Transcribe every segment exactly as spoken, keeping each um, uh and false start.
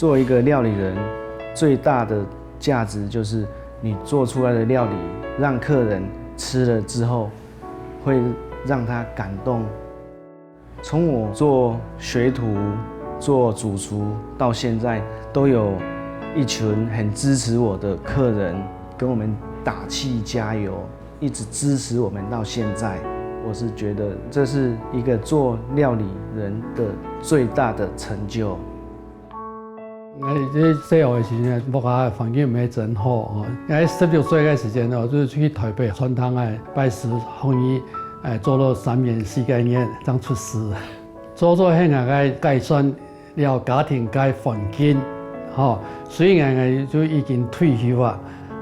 做一个料理人，最大的价值就是你做出来的料理，让客人吃了之后，会让他感动。从我做学徒、做主厨到现在，都有一群很支持我的客人跟我们打气加油，一直支持我们到现在。我是觉得这是一个做料理人的最大的成就。哎，这細个个时间，屋下个环境毋係真好哦。哎，十六岁个时间哦，就去台北餐厅个拜师学艺，哎，做了三年、四个月，正出师。做做係𠊎个改善了家庭个环境，吼，虽然𠊎就已經退休啊，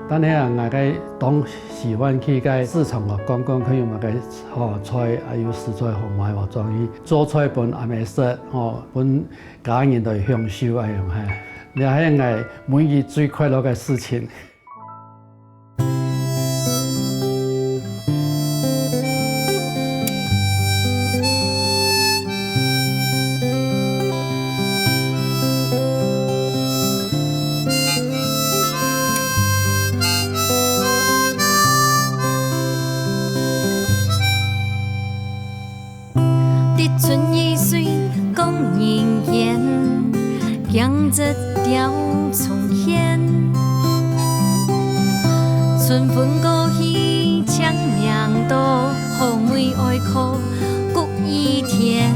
但係啊，𠊎个當喜歡去个市場啊，逛逛看有麼个好菜，還有食材好賣無，轉去做菜分阿姆食，吼，分家人來享受恁樣嘿。這係𠊎每日最快樂个事情。 滴春雨水光人間，鏡子吊重現。春分過去，清明到，好味哀苦各一天。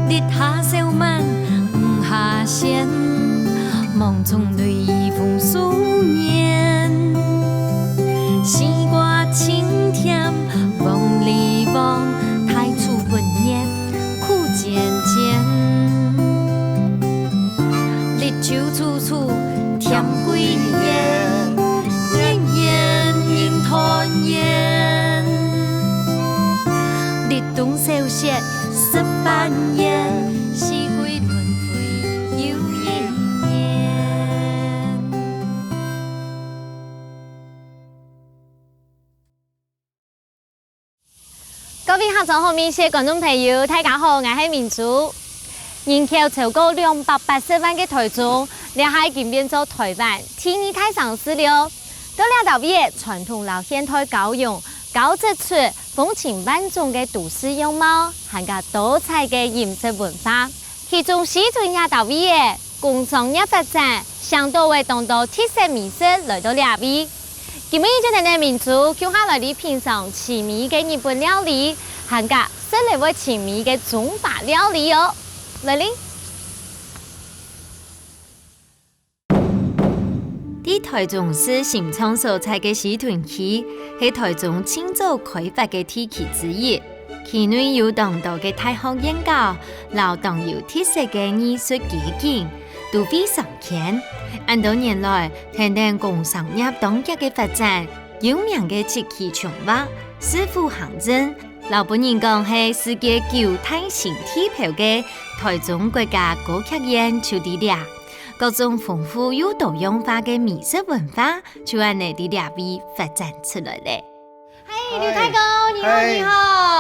日下少晚，雨下鮮，望中淚雨風思念。西瓜清甜， 黃梨黃，大樹分月苦煎煎。綠洲處處添桂圓，年年人團圓。立冬小雪十八月，四季輪迴又一年。 各位客庄好味緒个觀眾朋友，大家好，𠊎係明珠。人口超過兩百八十萬个台中，這下已經變做台灣第二大城市了。到這搭位个傳統摎現代交融，交織出風情萬種个都市樣貌，還加多彩个飲食文化。 其中西屯這搭位个工商業發展，請到位當多特色美食來到這位。今晡日就𢯭等明珠共下來哩品嚐趣味个日本料理，還加食了會趣味个中華料理哦。來哩！在台中市新莊所在个西屯區，係台中盡早開發个地區之一。 區內有當多个大學院校，摎當有特色个藝術街景，都會常見。恁多年來，跈等工商業當遽个發展，有名个七期重劃、市府行政，摎分人講係世界九大新地標个台中國家歌劇院就在這。各種豐富又多樣化个美食文化，就恁呢在這位發展出來了。 嘿，劉大哥，你好，嘿。你好。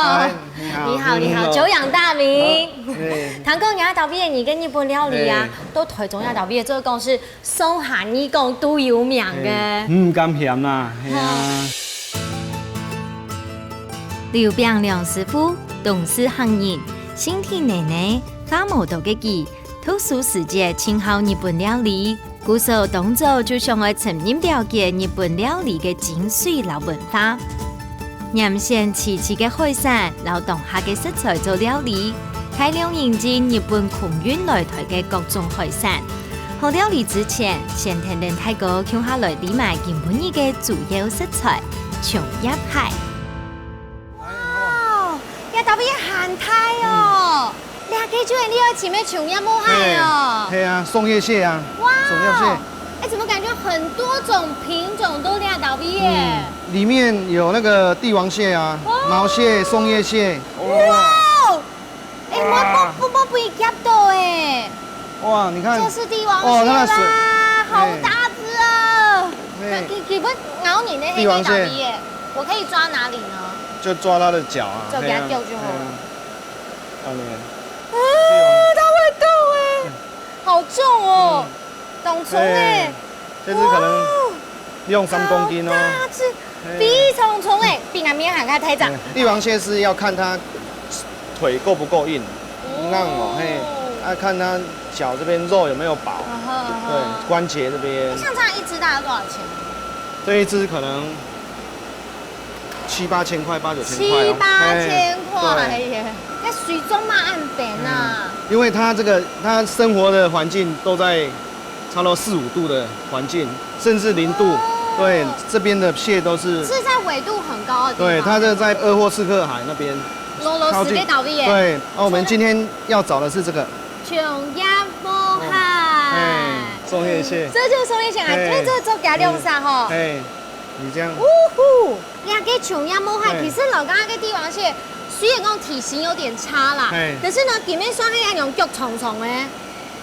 嗨，你好。你好，你好，你好。久仰大名。好，嘿。聽講你這搭位个日本料理啊，嘿。在台中這搭位个做講係上下二港都有名个。嘿，嗯，敢嫌啦，嘿啊。劉炳良師傅，東勢客人，身體蔫蔫，話無多个佢，讀書時節盡好日本料理。 故所當早就想愛深入了解日本料理个精髓摎文化。嚴選齊齊个海產摎當下个食材做料理，大量引進日本空運來台个各種海產。學料理之前，先跈等大哥共下來理解今晡日个主要食材，松葉蟹。 哇，這搭位還大哦！這个就係你愛尋个松葉蟹哦。嘿，嘿啊，松葉蟹啊，哇，松葉蟹。哎，怎麼感覺很多種品種都在這搭位耶？嗯，裡面有那個帝王蟹啊，哇，毛蟹、松葉蟹。哇，哎，哇，莫，莫，莫，莫被夾到哎。哇，你看，這是帝王蟹吧？哇，它的水，好大隻哦！嘿，嘿。基，基本咬你那黑黑的耶。帝王蟹。 我可以抓哪裡呢？就抓它的腳啊，就給它掉就好了。嘿啊，嘿啊。按呢。啊，它會動欸！重欸，哎，这只可能哇，两三公斤哦。好大只，哎，非常重欸，比俺面还大只。哎，帝王蟹是要看它腿够不够硬，哦，硬哦，嘿，啊，看它脚这边肉有没有薄，嗯哼嗯哼，对，关节这边。像这样一只大概多少钱啊？这一只可能七八千块，八九千块哦。七八千块耶，哎，对。那水中嘛按扁啊。嗯，因为它这个，它生活的环境都在差不多四五度的环境，甚至零度。哦。对，这边的蟹都是，是在纬度很高的地方。对，它是在鄂霍次克海那边，靠近。俄罗斯的岛屿耶。对，啊，我们今天要找的是这个。琼叶毛蟹。哎，松叶蟹。这就是松叶蟹啊，哎，因为这个做给它用上吼。哎，你这样。呜呼。 呀，个琼叶毛蟹，嘿，其实老刚刚个帝王蟹，虽然讲体型有点差啦，嘿，可是呢，里面算是那种脚长长的。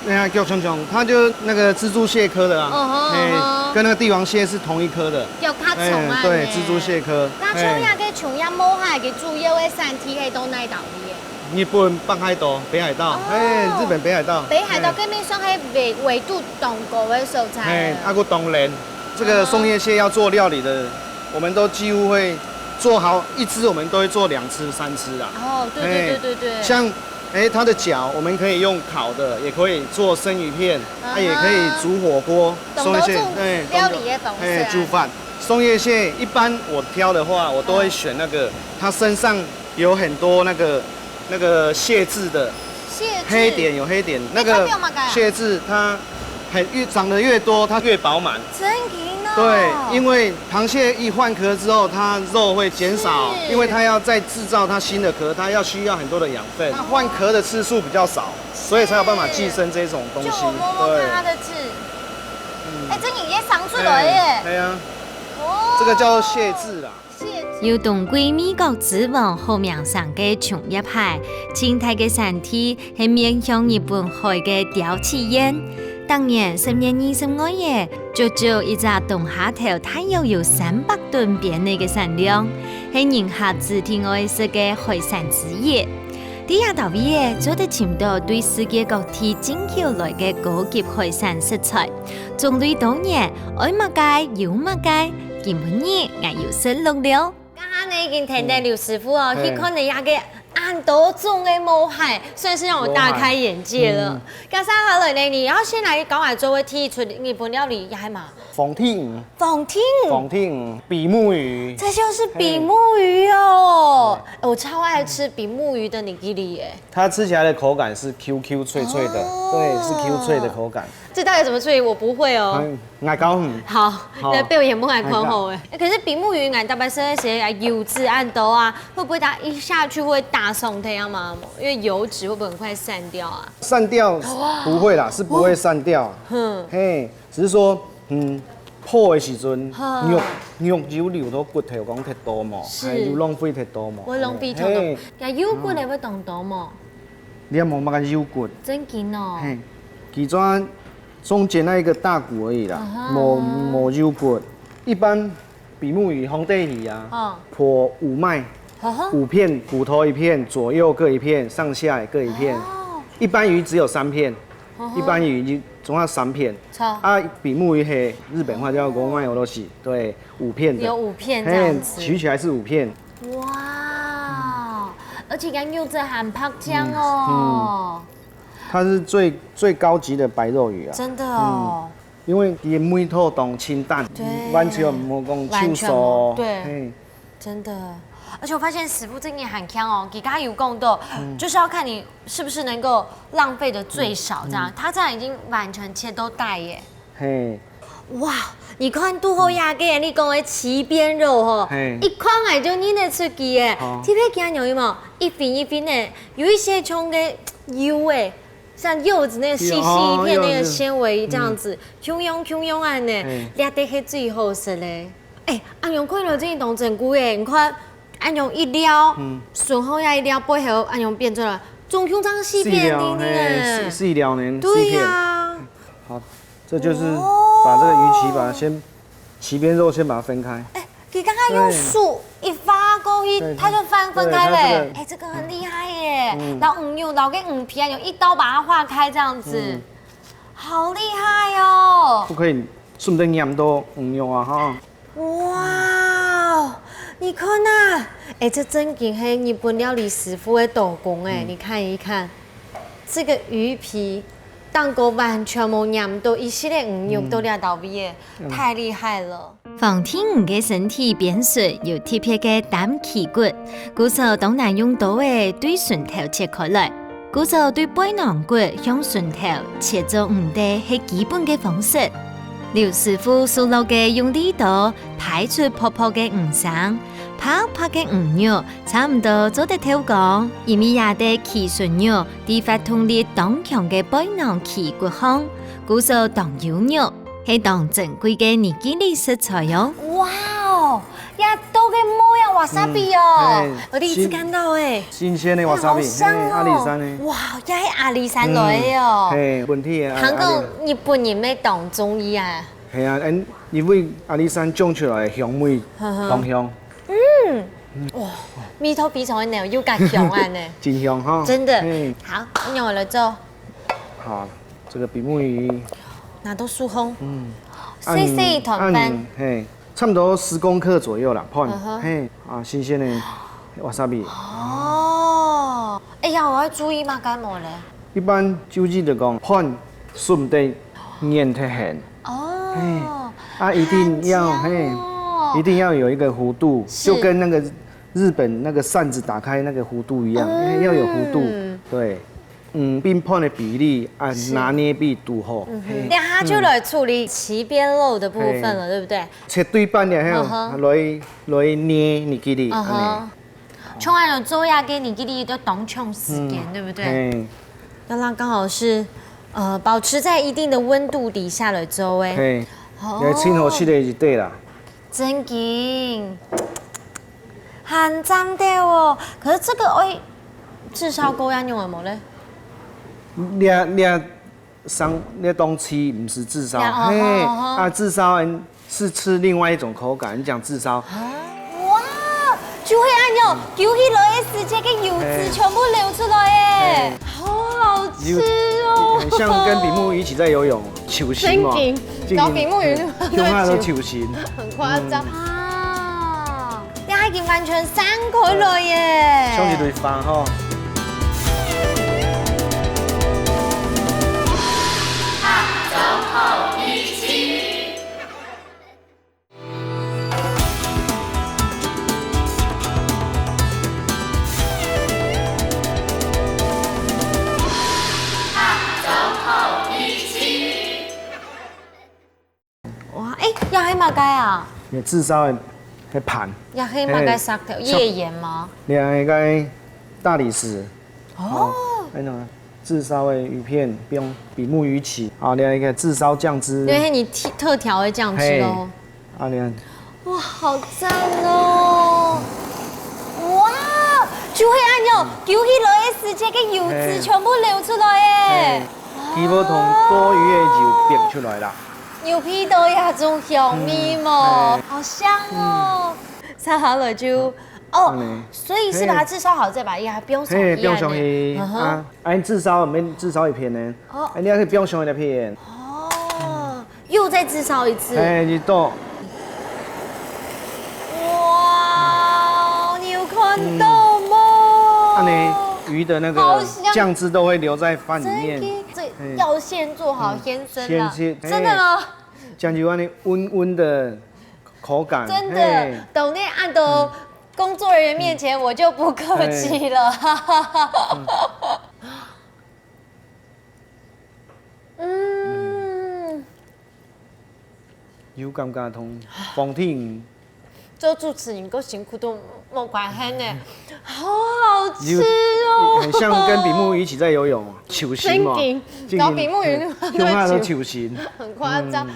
那它脚长长，它就那个蜘蛛蟹科的啊，哦吼，嘿，哦吼，跟那个帝王蟹是同一科的。脚较长啊，哎，对，嘿，蜘蛛蟹科。那像，嘿，那个琼叶毛蟹个主要的产地，还都哪一位的？日本北海道、北海道，哦，哎，日本北海道，北海道，哎，这边算是纬，纬度当高的所在。哎，啊，个当冷，这个松叶蟹要做料理的，我们都几乎会做好一只，我们都会做两只、三只啊。哦，对对，哎，对对对。像，哎，它的脚，我们可以用烤的，也可以做生鱼片，啊，也可以煮火锅。啊哈。松叶蟹，懂得做，哎，料理的方式啊。哎，煮饭。松叶蟹，一般我挑的话，我都会选那个，嗯，它身上有很多那个，那个蟹质的，蟹质？黑点，有黑点，那个，你看没有嘛，蟹质它很，越，长得越多，它越饱满。真的哦。对，因为螃蟹一换壳之后，它肉会减少，是，因为它要再制造它新的壳，它要需要很多的养分。它换壳的次数比较少，所以才有办法寄生这种东西。就我摸摸看它的刺。对。嗯。哎，这已经生出来耶。哎，对啊。哦。这个叫蟹质啦。 有當歸味覺之王好名聲个瓊葉蟹，盡大个產地係面向日本海个鳥取縣。逐年十月二十五夜，足足一隻冬蝦頭大約有三百噸邊个个產量，係人客指定愛食个海產之一。在這兜位仔，做得尋到對世界各地進口來个高級海產食材，種類多元，愛麼个有麼个，今晡日𠊎有食落了。 剛剛呢已經聽到劉師傅哦，嗯，去看了那個恁多種个毛蟹，算是讓我大開眼界了。有啊。嗯。接下來呢，你要先來教𠊎做个第一出日本料理，也還嘛？黃鯷魚。黃鯷魚。黃鯷魚，比目魚。這就是比目魚哦。嘿。我超愛吃比目魚的nigiri耶。它吃起來的口感是Q Q脆脆的，哦。對，是Q脆的口感。 這到底怎麼處理？我不會哦。哎，𠊎教你。好，好。那表演不敢看好哎。哎，可是比目魚，𠊎大概是那些啊，油脂恁多啊，會不會它一下去會大鬆這樣嗎？因為油脂會不會很快散掉啊？散掉不會啦，是不會散掉。嗯。嘿，只是說，嗯，破的時陣，哈。肉，肉油流到骨頭講忒多嘛，是。哎，又浪費忒多嘛。會浪費忒多。嘿。該油骨的會當多嘛？ 你也無麼个油骨。真緊哦。嘿，其中中間那一個大骨而已啦，啊哈。無，無油骨。一般比目魚、紅帶魚啊，哦。破五脈，呵呵。五片，骨頭一片，左右各一片，上下各一片。哦。一般魚只有三片，呵呵。一般魚就總要三片。好。啊，比目魚係日本話叫五脈おろし，對，五片的。有五片這樣子。嘿，取起來是五片。 哇，而且還有這很白淨哦。嗯，嗯。它是最，最高級的白肉魚啊。真的哦。嗯，因為佢个味道當清淡，對。完全無講臭臊哦。完全無，對。嘿。真的。而且我發現師傅真的很強哦，佢剛剛有講到，嗯。就是要看你是不是能夠浪費的最少，這樣，嗯，嗯。他這樣已經完全切都帶耶。 嘿。哇，你看拄好這個，你講个鰭邊肉吼，嘿。一看啊就認得出佢耶。哦。特別佢恁樣有無？一片一片的，有一些像个柚欸，像柚子那個細細一片那個纖維這樣子，哦，柚子，嗯。共樣共樣恁呢，嘿。這个係最好食嘞。哎，恁樣看落真當珍貴耶，你看，恁樣一料，嗯。順後這一料背後恁樣變出來，總共這樣四片呢，四料，嘿，四，四料呢，對呀。四片。好， 這就是把這個魚鰭，把它先，哦。鰭邊肉先把它分開。哎，你剛剛用手一劃過去，對。它就分，分開了。對，它這個，哎，這個很厲害耶。嗯。然後，嗯，用，然後跟魚皮啊，用一刀把它劃開這樣子。嗯。啊，好厲害哦！不可以順便黏到魚肉啊哈。哇，你看啊，哎，這正經係日本料理師傅个刀工哎，你看一看，這個魚皮，當過完全無黏到一息仔魚肉到這到位哎，太厲害了。 黃定魚个身體邊脣有特別个擔鰭骨，故所當難用刀仔對脣頭切開來。故所對背囊骨向脣頭切做五垤係基本个方式。劉師傅熟絡个用利刀排出薄薄个魚生，白白个魚肉差毋多做得透光，因為這垤鰆肉在活動力當強个背囊鰭骨項，故所當有肉。 係當珍貴个尼基利食材哦。哇哦，這多个毛呀，wasabi哦，嗯，嘿，我第一次看到哎。新鮮个wasabi，好香哦。嘿，阿里山个。哇，這係阿里山來个哦。嗯，嘿，本地个阿，還講日本人乜當中意啊。阿里。嘿啊，嗯，因為阿里山種出來个香味，呵呵。當香。嗯，哇，味道非常个濃，又加香啊呢。真香哈。真的。嘿。好，那我來做。好。 這個比目魚。拿到手項。嗯。細細一團飯。啊你，啊你，嘿，差不多十公克左右啦，飯，嗯哼。嘿，啊，新鮮个wasabi。哦，哎呀，我愛注意麼个無咧？一般就記得講，飯順得黏忒很。哦，嘿，啊，一定要，很香哦。嘿，一定要有一個弧度，是。就跟那個日本那個扇子打開那個弧度一樣，嗯。嘿，要有弧度，對。 嗯，並飯个比例啊，是。拿捏比拄好。嗯哼，嘿。等下就來處理鰭邊肉的部分了，嘿。對不對？切對半了，嘿，嗯哼。來，來捏尼基利，嗯哼。恁呢。像恁樣做下个尼基利都當長時間，嗯，對不對？嘿。要讓剛好是，呃，保持在一定的溫度底下來做欸。嘿，哦。你愛清好食个就對啦。 真緊，還讚个哦。可是這個愛炙燒過恁樣个無咧？這，這上，這東西毋係炙燒，呀，哦，嘿，哦，哦。啊，炙燒人是吃另外一種口感，你講炙燒。啊，哇，就係恁樣，嗯。搝起來个時節，个油脂嘿。全部流出來欸，嘿。好好吃哦。有，很像跟比目魚一起在游泳。 泅心哦。正經，正經，搞比目魚就，嗯，用下都泅心。很誇張。嗯。啊，這已經完全散開來耶。像一堆花吼。哇，欸，這係麼个啊？你炙燒个，个盤。這係麼个石頭？嘿。頁岩嗎？你看該大理石。哦。哦，那種炙燒个魚片，用比目魚鰭。啊，你看一個炙燒醬汁。對，你特，特調个醬汁哦。嘿。啊，你看。哇，好讚哦！哇，就係恁樣，嗯。搝起來个時節，个油脂嘿。全部流出來耶。嘿。 佢會同多餘个油逼出來啦。有鼻到這種香味無？嗯，嘿。好香哦。嗯。燒好了就，哦，恁呢。所以是把它炙燒好，嘿。再把它放上去，嘿，放上去，恁呢。嗯哼。啊，恁炙燒，毋免炙燒一片呢。哦。哎，你還可以放上去一片。哦，又再炙燒一次。嘿，你倒。哇，你有看到嗎？嗯。恁呢，魚的那個好香。醬汁都會留在飯裡面。真的。 這嘿。要現做好，嗯，現生啦。現切，真的嗎？嘿。醬油恁呢溫溫的口感，真的，嘿。等下按到工作人員面前，嗯。我就不客氣了。嘿。嗯。嗯。 有感覺同黃定做主持人个辛苦都無關係呢，好好吃哦。有，很像跟比目魚一起在游泳，泅心哦。正經，正經，搞比目魚，對，用下都泅心。很誇張。嗯。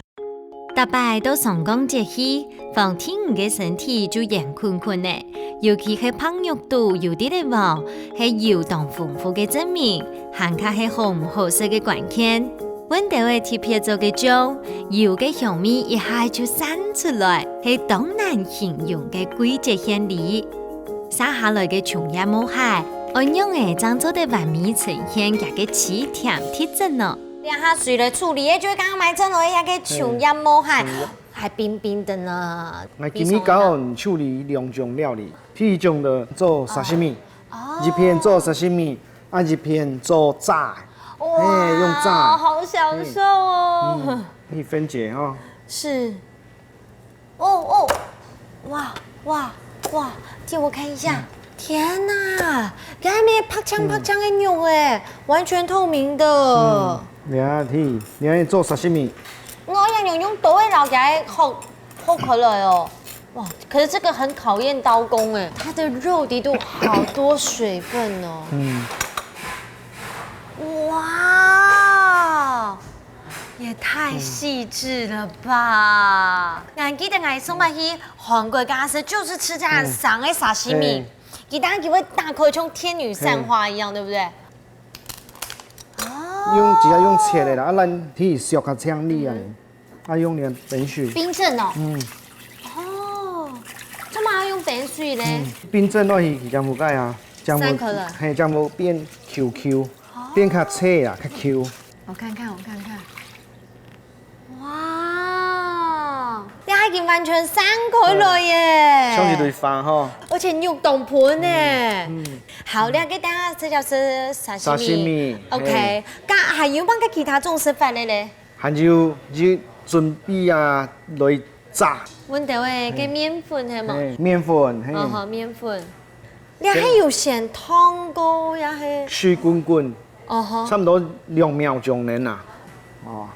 逐擺到上港節氣，黃定魚个身體就圓滾滾呢，尤其係白肉肚有滴个黃，係油當豐富个證明，還較係好毋好食个關鍵。 搵兜仔特別做个醬，油个香味一下就散出來，係當難形容个季節獻禮。續下來个松葉毛蟹，愛仰仔正做得完美呈現佢个鮮甜特質呢？這下水來處理，就會剛剛買轉來个松葉無害，還冰冰的呢。𠊎今日教你處理兩種料理，第一種的做沙西米，一片做沙西米，啊一片做炸，哇，嘿，用炸，好享受哦。你分解哈。是。哦哦，哇哇哇！借我看一下，天哪，這還有白淨白淨个肉哎，完全透明的。你看，你看做沙西米，我要用用刀仔撈起來，好好可愛哦。哇，可是這個很考驗刀工哎，它的肉裡肚好多水分哦。嗯，哇！ 也太細緻了吧！𠊎記得𠊎上擺去韓國个時，就是吃這樣生个沙西米，佢當然會打開像天女散花一樣，對不對？用直接用切的啦，啊，咱去削較靚麗啊，啊，用點冰水，冰鎮哦。嗯，哦，做麼个要用冰水呢？冰鎮落去佢正無解啊，正無，散開來。嘿，正無變Q Q。 變較脆啊，較Q。我看看，我看看。哇，這已經完全散開來耶！像一蕊花吼。而且肉當肥呢。好，這個等下這就係沙西米。沙西米，OK，該還有麼个其他種食法个咧？還有，就準備啊，來炸。阮兜个該麵粉係無？麵粉，嘿。哦，好，麵粉。 這還有先燙過，也係水滾滾，哦吼，差不多兩秒鐘呢啦。哦，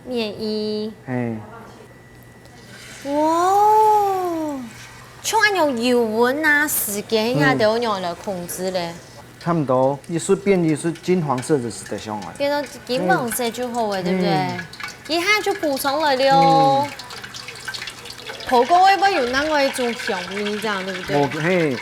麵衣，嘿，哇，像恁樣油溫啊、時間啊，都用來控制咧。差不多，一時變一時金黃色的時候上來。變到金黃色就好了，對不對？一下就補上來了哦。 火鍋會不會有另外一種香味，這樣對不對？無，嘿。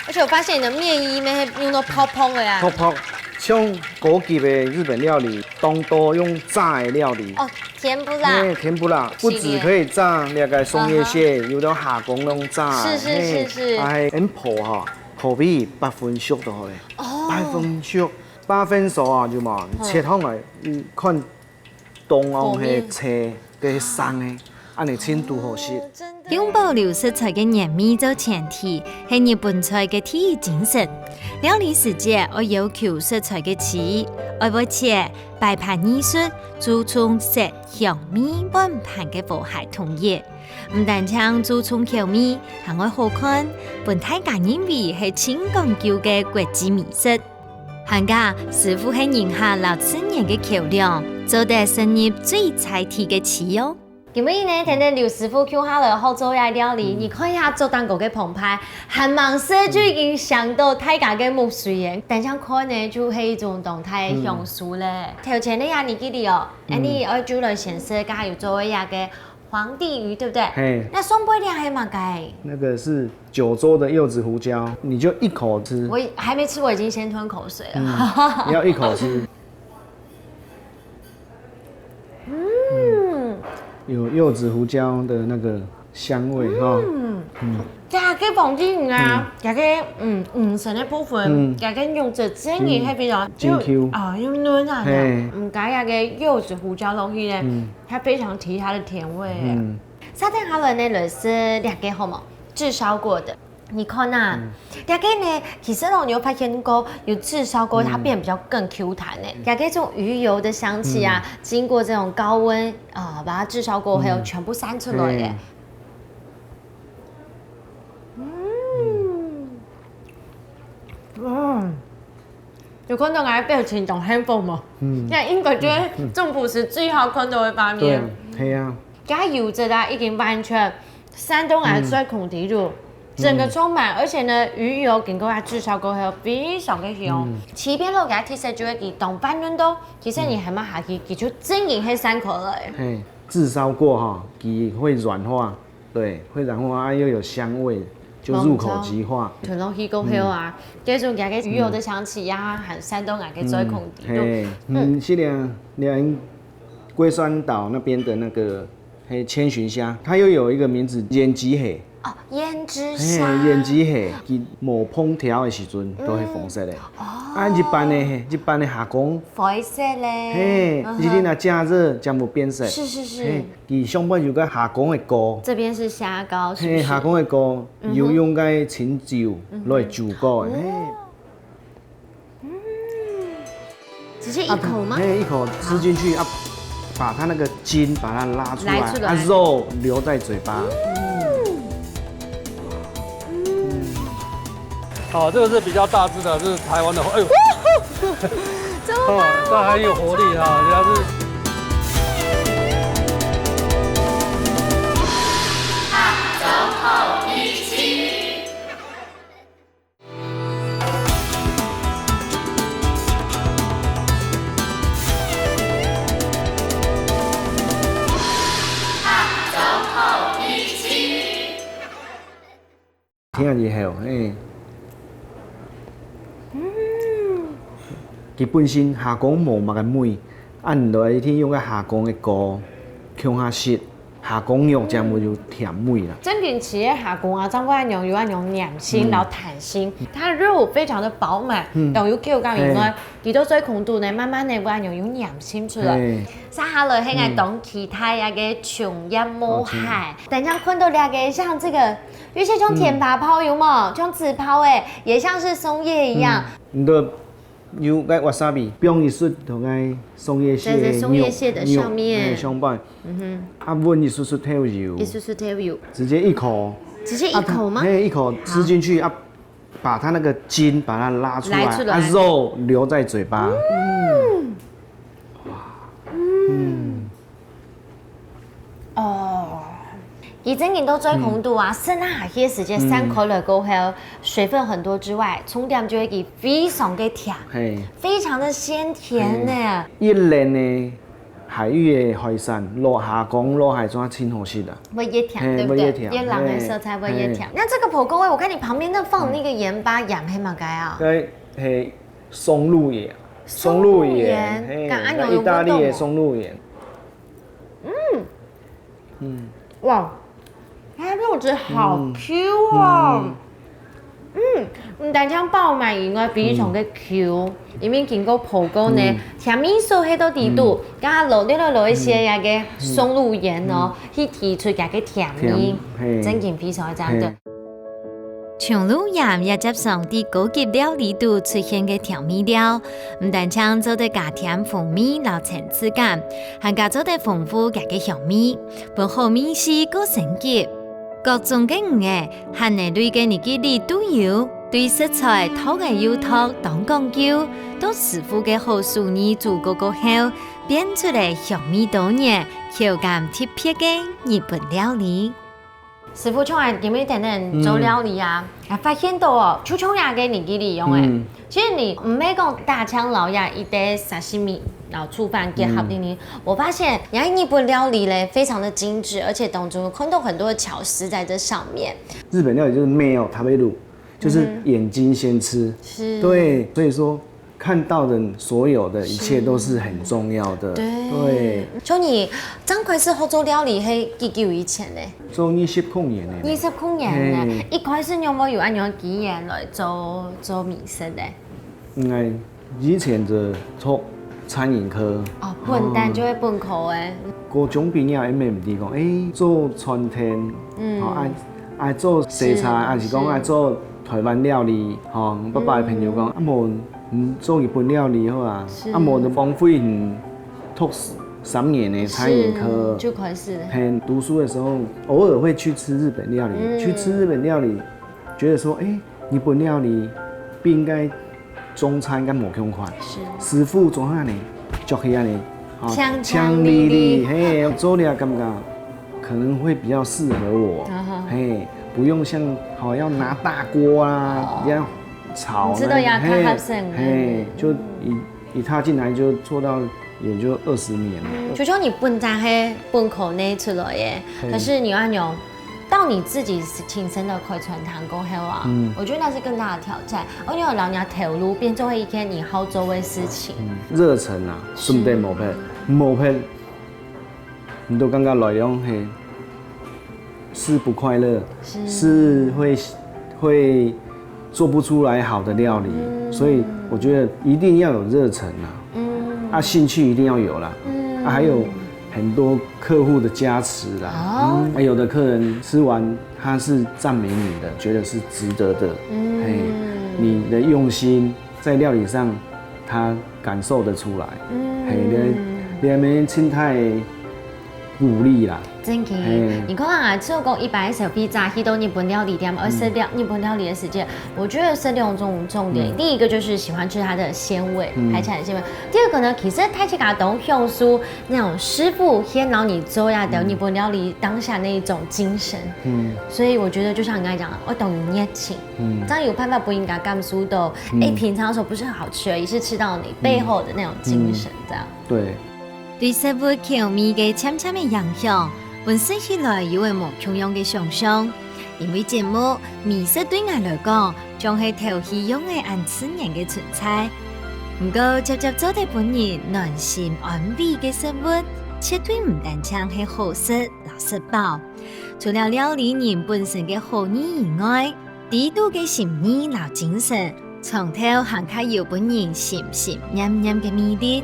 而且我發現你的麵衣咩用到泡泡的啊。泡泡，像高級的日本料理，當多用炸的料理。哦，甜不辣。嘿，甜不辣，不止可以炸那個松葉蟹，有的蝦公那種炸的，是是是是，還很薄哈，口味八分熟就好了。哦，八分熟，八分熟啊，就嘛，切開來，嗯，看 當紅个青个生个，恁呢程度好食。用保留食材个原味做前提，係日本菜个第一精神。料理時節愛要求食材个齊，愛會切，擺盤藝術，注重色香味滿盤个和諧統一。毋單淨注重口味，還愛好看，分大家認為係盡講究个國際美食。 還過，師傅係人客摎自然个橋樑，做得深入最在地个區哦。今晡日呢，跈等劉師傅共下來學做這料理，你看一下桌頂高个澎湃，還吂食就已經嚐到大家个目水耶。單淨看呢，就係一種當大个享受咧。頭前个呀，你記得哦，恁呢愛就來先食，剛剛有做个這個 皇帝魚，對不對？嘿。那上背這係麼个？那個是九州的柚子胡椒，你就一口吃。我還沒吃，我已經先吞口水了。嗯，你要一口吃。嗯，有柚子胡椒的那個香味哈。嗯，嗯，這個皇帝魚啊，這個嗯，魚身个部分，嗯，這個肉質真个係非常，嗯，真Q。啊，又嫩啊，嘿，嗯，加這個柚子胡椒落去呢，嗯。 它非常提它的甜味耶。嗯。續等下來呢，來食這個好無？炙燒過的。你看啊，這個呢，其實哦，你有發現過，有炙燒過，它變比較更Q彈呢。這個這種魚油的香氣啊，經過這種高溫啊，把它炙燒過後，全部散出來耶。嗯。 哇，有看到𠊎个表情當幸福無？嗯，該應該就係中午時最好看到个畫面。對，係啊。加油脂啊，已經完全散到𠊎个嘴空底肚，整個充滿，而且呢，魚油經過它炙燒過後，非常个香。嗯，切片落去，其實就會佢當溫暖到，其實你還吂下去，佢就真个係散開來。嘿，炙燒過哈，佢會軟化， 對，會軟化啊，又有香味，就入口即化。吞落去過後啊，這種佢个魚油的香氣呀，還散到𠊎个嘴空底肚。嘿，嗯，是的，連龜山島那邊的那個，嘿，千尋蝦，它又有一個名字，胭脂蝦。哦，胭脂嘿，胭脂嘿，佢無膨條个時陣都係紅色个。哦。啊，一般个嘿，一般个蝦公，灰色个。嘿，嗯哼。一定啊加熱，正會變色。是是是。嘿，佢上背有个蝦公个膏。這邊是蝦膏，是不是？嘿，蝦公个膏，嗯哼。有用个清酒來煮過个。哦。嘿。 直接一口嗎？啊，嘿，一口吃进去啊，把它那个筋把它拉出来，拉出来。啊，肉留在嘴巴。嗯。哦，这个是比较大只的，这是台湾的。哎呦，这么大哦，这还有活力啊，人家是。聽以後，嘿。嗯。佢本身蝦公無麼个味，恁來一定用个蝦公个膏，共下食。 蝦公肉正會有甜味啦。正經食个蝦公啊，正會恁樣有恁樣黏性，嗯。然後彈性。它肉非常的飽滿，嗯。又有口感以外，嘿。佢到嘴空肚呢，慢慢的會恁樣有黏性出來。嘿。接下來，現在當期待那個松葉毛蟹。哦，松葉。等一下看到那個像這個，有些像甜白泡有無？嗯。像紫泡欸，也像是松葉一樣。嗯，你的 有个wasabi，放一息同个松葉蟹个肉，對，對，松葉蟹的上面。肉，哎，上擺。嗯哼。啊，搵一息息豆油。一息息豆油。直接一口。直接一口嗎？啊，它，嘿，一口吃进去啊，把它那个筋把它拉出来，拉出来。啊，肉留在嘴巴。嗯。哇。嗯。 哦，佢正經到嘴空肚啊，嗯。食落下去个時節，嗯。散開來過後，水分很多之外，重點就係佢非常个甜，嘿。非常的鮮甜呢。嘿。一輪呢，海域个海產，落蝦公、落海產真好食啊。會越甜，嘿，對不對？會越甜，越冷的色彩會越甜。嘿。那這個火鍋味，我看你旁邊那放的那個鹽巴，嗯。鹽係麼个啊？該係松露鹽，松露鹽，松露鹽，嘿，跟阿牛有該義大利个松露鹽。 嗯。嗯。哇，它肉質好Q哦。嗯。嗯，毋單淨飽滿以外，非常个Q，嗯。因為經過烰過呢，嗯。甜味素係到底肚，嗯。加落落落一些嗯。該个松露鹽哦，嗯。去提出該个甜味，甜，嘿。正經非常个讚个。嘿。 松露鹽也輒常在高級料理肚出現个調味料，毋單淨做得加添風味摎層次感，還加做得豐富佢个香味，分好味緒過升級。各種个魚仔、蝦仔類个日記裡都有，對食材擇个又擇當講究，到師傅个好手藝煮過過後，變出來香味多元、口感特別个日本料理。 師傅，像𠊎今日等等做料理啊，嗯。啊，發現到哦，就像這个日記裡樣欸。嗯。其實你毋係講單淨摎這一兜沙西米，然後醋飯結合的呢，嗯。我發現，你看日本料理嘞，非常的精緻，而且當中有看到很多的巧思在這上面。日本料理就是目を食べる，就是眼睛先吃。嗯哼。是。對，所以說 看到的所有的一切都是很重要的。是。對。對。像你正開始學做料理係幾久以前呢？做二十空年呢。二十空年呢，嘿。一開始你有無有恁樣个機緣來做，做美食呢？應該以前就讀餐飲科。哦，本旦就係本科欸。哦。高中畢業，也毋知講，欸，做餐廳，嗯。哦，愛，愛做西餐，是，還是講愛做台灣料理，吼，爸爸个朋友講，嗯。啊，無 嗯，做日本料理好啊，是。啊，無就枉費你讀三年的餐飲科。是，就開始了。嘿，讀書的時候偶爾會去吃日本料理，嗯。去吃日本料理，覺得說，欸，日本料理比應該中餐敢無共款。是。師傅做下呢，做起來呢，啊，香香麗麗。香麗麗，嘿，做了感覺可能會比較適合我，啊哈。嘿，不用像，好，要拿大鍋啊，哦。要 炒呢，你知道呀，嘿，較合適，嘿，嗯。就一，一踏進來就做到也就二十年了。就像你本旦係本科內出來个，嘿。可是你要有到你自己親身的開餐廳過後啊，嗯。我覺得那是更大的挑戰。而且有老娘頭路變做一件你好做的事情。嗯，熱忱啊，是。順便無撇，無撇，你都剛剛來用嘿，吃不快乐，是会会做不出来好的料理，所以我觉得一定要有热忱啊，嗯，啊，兴趣一定要有啦，嗯，啊，还有很多客户的加持啦，哦，啊，有的客人吃完他是赞美你的，觉得是值得的，嗯，嘿，你的用心在料理上他感受得出来，嗯，嘿，你你还没心态鼓励啦。真个，你看啊，就講一般消費者去到日本料理店，而食料日本料理的時間，我覺得是兩種重點。第一個就是喜歡吃它的鮮味，海產的鮮味。第二個呢，其實大家都享受那種師傅先教你做下的日本料理當下那一種精神。嗯，所以我覺得就像你剛才講的，我懂有熱情，嗯，這樣有辦法分人家感受到，哎，平常的時候不是很好吃而已，是吃到你背後的那種精神，這樣。對。 對食物口味个漸漸个影響，分食起來有會無共樣个想像。因為節目，美食對𠊎來講，像係頭戲樣个恁自然个存在。毋過，輒輒做得分人暖心安慰个食物，絕對毋單淨係好食摎食飽。除了料理人本身个好意以外， 裡肚个心意摎精神，長透還較有分人心心念念个魅力。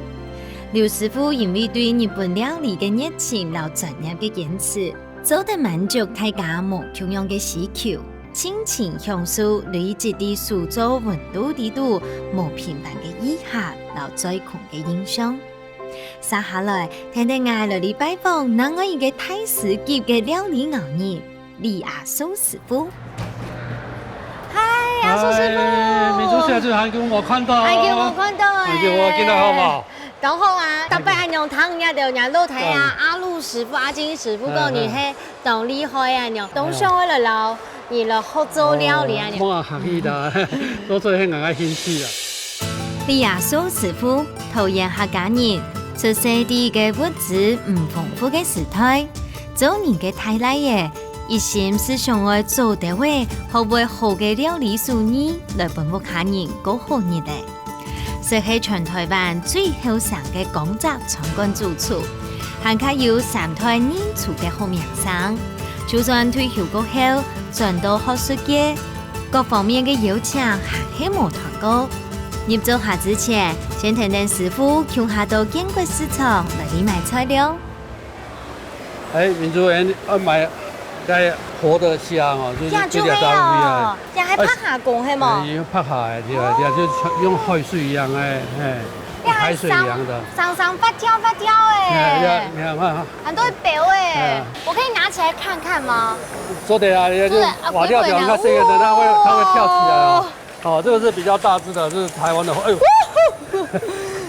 劉師傅因為對日本料理个熱情摎專業个堅持，做得滿足大家無共樣个需求，盡情享受累積在手作溫度裡肚無平凡个藝術摎嘴空个印象。接下來，跈等𠊎來去拜訪另外一個大師級个料理牛人， 李阿壽師傅。嗨，阿壽師傅。嗨，明珠小姐，好久沒看到。好久沒看到哎。好久沒看到，好不好？當好啊，特別恁樣聽人家的，人家老弟啊，阿陸師傅、阿金師傅講你係當厲害啊，恁樣，當想愛來摎你來學做料理啊，恁樣。哇，客氣的，都做很感興趣啊。李阿壽師傅，桃園客家人，出世在一個物資毋豐富个時代， 做人个大倈仔，一心係想愛做得會學會好个料理手藝，來分屋下人過好日仔。識係全台灣最後生个江浙餐館主廚，還較有三代人廚个好名聲。就算退休過後，轉到學術界，各方面个邀請還係無斷過。入灶下之前，先跈等師傅共下到建國市場來去買材料。 哎，明珠，哎，你愛買該活的蝦哦，就是這就係哦，這還白蝦公係無？哎，白蝦，對啊，對啊，就是像用海水一樣，哎，哎，這還海水一樣的。生生發跳發跳哎，哎，你看，你看，很多條哎，哎，我可以拿起來看看嗎？做得啊，你看就做得啊，挖掉掉，不會不會，那這個呢，它會，它會跳起來啊。哦。 哦，這個是比較大隻的，是台灣的。哎呦，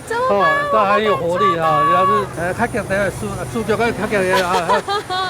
這麼大，哦，它很有活力啊，然後是，呃，較強的，手，手腳較強的啊，